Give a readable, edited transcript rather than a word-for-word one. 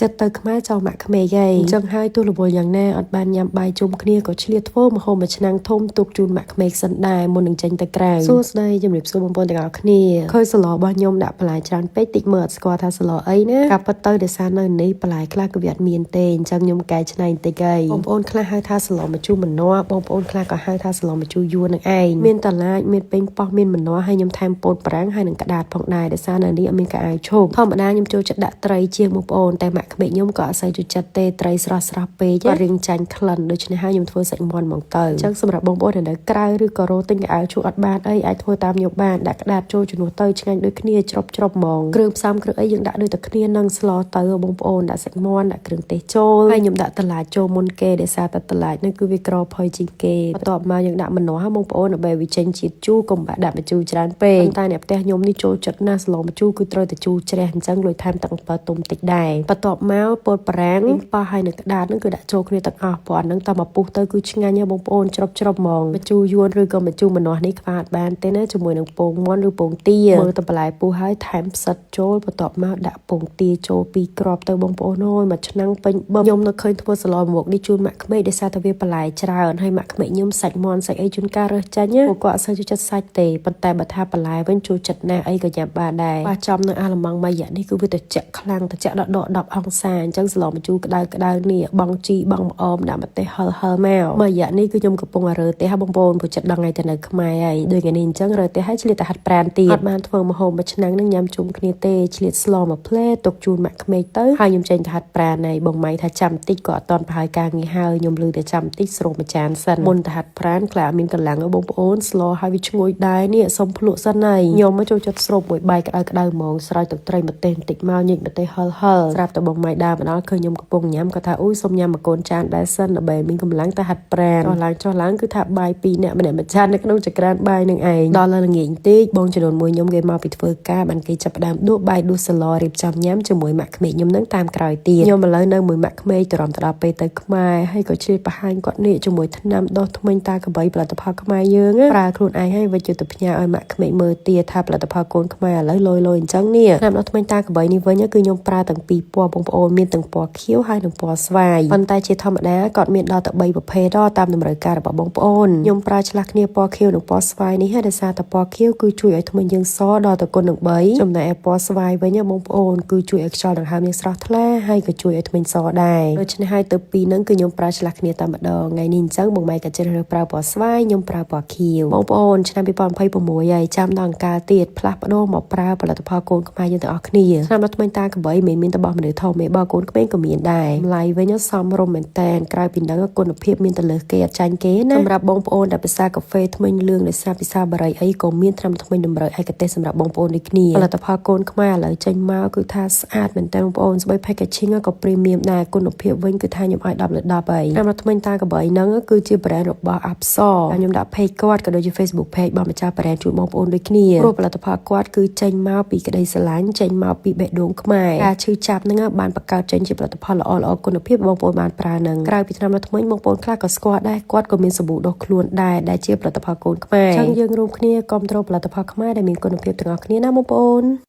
ចិត្តទៅខ្មែរចោលម៉ាក់ក្មេកហើយអញ្ចឹងហើយទោះរវល់យ៉ាងណាអត់បានញ៉ាំបាយជុំគ្នាក៏ឆ្លៀតធ្វើម្ហូបមួយឆ្នាំងធំទុកជូនម៉ាក់ក្មេកសិនដែរមុននឹងចេញទៅក្រៅសួស្តីជំរាបសួរបងប្អូនទាំងអស់គ្នាឃើញសឡរបស់ខ្ញុំដាក់បន្លែច្រើនពេកតិចមើលអត់ស្គាល់ថាសឡអីណាការពិតទៅដោយសារនៅនេះបន្លែខ្លះក៏វាអត់មានទេអញ្ចឹងខ្ញុំកែច្នៃបន្តិចហើយបងប្អូនខ្លះហៅថាសឡម្ជូរម្នាស់បងប្អូនខ្លះក៏ហៅថាសឡម្ជូរយួននឹងឯងមានតឡាចមានពេញប៉ោះមានម្នាស់ហើយខ្ញុំថែមពោតប្រាំងហើយនឹងក្តាតផងដែរដោយសារនៅនេះអត់មានកៅអៅឈូកធម្មតាខ្ញុំចូលចិត្តដាក់ត្រីជាងបងប្អូនតែម៉ាក់ក្មេកខ្ញុំក៏អត់សូវចូលចិត្តទេត្រីស្រស់ស្រស់ពេកគាត់រៀងចាញ់ក្លិនដូច្នេះហើយខ្ញុំធ្វើសាច់មាន់ហ្មងទៅអញ្ចឹងសម្រាប់បងប្អូនដែលនៅក្រៅឬក៏រកទិញកៅអៅឈូកអត់បានអីអាចធ្វើតាមខ្ញុំបានដាក់ក្តាតចូលជំនួសទៅឆ្ងាញ់ដូចគ្នាច្រប់ច្រប់ហ្មងគ្រឿងផ្សំគ្រឿងអីយើងដាក់ដូចតែគ្នានឹងស្លទៅបងប្អូនដាក់សាច់មាន់ដាក់គ្រឿងទេសចូលហើយខ្ញុំដាក់តឡាចចូលមុនគេដោយសារតែតឡាចនេះគឺវាក្រផុយជាងគេបន្ទាប់មកយើងដាក់ម្នាស់បងប្អូនដើម្បីវាចេញជាតិជូរកុំបាក់ដាក់ម្ជូរច្រើនពេកតែអ្នកផ្ទះខ្ញុំនេះចូលចិត្តណាស់ស្លម្ជូរគឺត្រូវតែជូរជ្រះអញ្ចឹងលួចថែមទឹកអំពិលទុំតិចដែរបន្ទាប់មកពោតប្រាំងប៉ោះហើយនឹងក្តាតនឹងគឺដាក់ចូលគ្នាទាំងអស់ព្រោះអានឹងតមកពុះទៅគឺឆ្ងាញ់ណាស់បងប្អូនច្រប់ច្រប់ហ្មងម្ជូរយួនឬក៏ម្ជូរម្នាស់នេះខ្វះអត់បានទេណាជាមួយនឹងពងមាន់ឬពងទាមើលទៅបន្លែពុះហើយថែមផ្សិតចូលបន្ទាប់មកដាក់ពងទាចូលពីរគ្រាប់ទៅបងប្អូនអើយមួយឆ្នាំងពេញបឹមខ្ញុំនៅឃើញធ្វើសឡមកនេះជូនម៉ាក់ក្មេកដោយសារតែវាបន្លែច្រើនហើយម៉ាក់ក្មេកខ្ញុំសាច់មាន់សាច់អីជួនកាលរើសចាញ់ណាពួកគាត់អត់សូវចូលចិត្តសាច់ទេប៉ុន្តែបើថាបន្លែវិញចូលចិត្តណាស់អីក៏ញ៉ាំបានដែរបាទចំនៅអាឡម៉ង់មួយរយៈនេះគឺវាត្រជាក់ខ្លាំងត្រជាក់ដល់ដក10អង្សាអញ្ចឹងសឡម្ជូរក្តៅក្តៅនេះបងជីបងម្អមដាក់ម្ទេសហិលហិលមកមួយរយៈនេះគឺខ្ញុំកំពុងតែរើផ្ទះបងប្អូនព្រោះចិត្តដល់ថ្ងៃទៅនៅខ្មែរហើយដូចថ្ងៃនេះអញ្ចឹងរើផ្ទះហើយឆ្លៀតតែហាត់ប្រាណទៀតអត់បានធ្វើម្ហូបមួយឆ្នាំងនឹងញ៉ាំជុំគ្នាទេឆ្លៀតស្លមួយផ្លែទុកជូនម៉ាក់ក្មេកទៅហើយខ្ញុំចេញទៅហាត់ប្រាណហើយបងម៉ៃថាចាំតិចក៏អត់តន់ប្រហើយការងារហើយខ្ញុំលឺតែចាំតិចស្រូបមួយចានសិនមុនទៅហាត់ប្រាណខ្លាចអត់មានកម្លាំងបងប្អូនស្លហើយវាឈ្ងុយដែរនេះសុំភ្លក់សិនហើយខ្ញុំមកចូលចិត្តស្រូបមួយបាយក្តៅក្តៅហ្មងស្រោចទឹកត្រីម្ទេសបន្តិចមកញិចម្ទេសហិលហិលស្រាប់តែបងម៉ៃដើរមកដល់ឃើញខ្ញុំកំពុងញ៉ាំគាត់ថាអូយសុំញ៉ាំមួយកូនចានដែរសិនដើម្បីមានកម្លាំងទៅហាត់ប្រាណចុះឡើងចុះឡើងគឺថាបាយពីរនាក់ម្នាក់មួយចាននៅក្នុងចក្រានបាយនឹងឯងដល់ល្ងាចបន្តិចបងចំនួនមួយខ្ញុំគេមកពីធ្វើការបានគេចាប់ផ្ដើមដួសបាយដួសសឡរៀបចំញ៉ាំជាមួយម៉ាក់ក្មេកខ្ញុំនឹងតាមក្រោយទៀតខ្ញុំឥឡូវនៅមួយម៉ាក់ក្មេកទ្រាំទៅដល់ពេលទៅខ្មែរហើយក៏ឆ្លៀតបង្ហាញគាត់នេះជាមួយថ្នាំដុសធ្មេញតាក្របីផលិតផលខ្មែរយើងប្រើខ្លួនឯងហើយវិជ្ជាទៅផ្ញើឲ្យម៉ាក់ក្មេកមើលទៀតថាផលិតផលកូនខ្មែរឥឡូវលយលយអញ្ចឹងនេះថ្នាំដុសធ្មេញតាក្របីនេះវិញគឺខ្ញុំប្រើទាំងពីរពណ៌បងប្អូនមានទាំងពណ៌ខៀវហើយនិងពណ៌ស្វាយប៉ុន្តែជាធម្មតាគាត់មានដល់ទៅ3ប្រភេទដល់តាមតម្រូវការរបស់បងប្អូនខ្ញុំប្រើឆ្លាស់គ្នាពណ៌ខៀវនិងពណ៌ស្វាយនេះហើយដោយសារតែពណ៌ខៀវគឺជួយឲ្យធ្មេញយើងសដល់ទៅគុណនឹង3ចំណែកឯពណ៌ស្វាយវិញបងប្អូនគឺជួយឲ្យខ្យល់ដង្ហើមយើងស្រស់ថ្លាហើយក៏ជួយឲ្យធ្មេញសដែរដូច្នេះហើយទៅពីរហ្នឹងគឺខ្ញុំប្រើឆ្លាស់គ្នាតែម្ដងថ្ងៃនេះអញ្ចឹងបងម៉ែក៏ជ្រើសរើសប្រើពណ៌ស្វាយខ្ញុំប្រើពណ៌ខៀវបងប្អូនឆ្នាំ2026ហើយចាំដល់អង្ការទៀតផ្លាស់ប្ដូរមកប្រើផលិតផលកូនខ្មែរយើងទាំងអស់គ្នាឆ្នាំដល់ថ្មីតាក្របីមិនមានតែរបស់មនុស្សធំទេបើកូនក្មេងក៏មានដែរតម្លៃវិញសមរម្យមែនតែនក្រៅពីហ្នឹងគុណភាពមានតែលើសគេអត់ចាញ់គេណាសម្រាប់បងប្អូនដែលពិសាកាហ្វេធ្មេញលឿងដោយសារពិសាបារីអីក៏មានថ្នាំធ្មេញតម្រូវឯកទេសសម្រាប់បងប្អូនដូចគ្នាផលិតផលកូនខ្មែរឥឡូវចេញមកគឺថាស្អាតមែនតើបងប្អូនស្បី packaging ក៏ premium ដែរគុណភាពវិញគឺថាខ្ញុំឲ្យ10លើ10ហើយថ្នាំធ្មេញតាក្របីហ្នឹងគឺជា brand របស់ Apsor ខ្ញុំដាក់ page គាត់ក៏ដូចជា Facebook page របស់ម្ចាស់ brand ជូនបងប្អូនដូចគ្នាព្រោះផលិតផលគាត់គឺចេញមកពីក្តីស្រឡាញ់ចេញមកពីបេះដូងខ្មែរការឈឺចាប់ហ្នឹងបានបង្កើតចេញជាផលិតផលល្អល្អគុណភាពបងប្អូនបានប្រើនឹងក្រៅពីថ្នាំធ្មេញបងប្អូនខ្លះក៏ស្គាល់ដែរគាត់ក៏មានសាប៊ូដុសខ្លួនដែរដែលជាផលិតផលកូនខ្មែរអញ្ចឹងយើងរួមគ្នាគ្រប់គ្រងផលិតផលខ្មែរដែលមានគុណភាពទាំងអស់គ្នាណាបងប្អូន។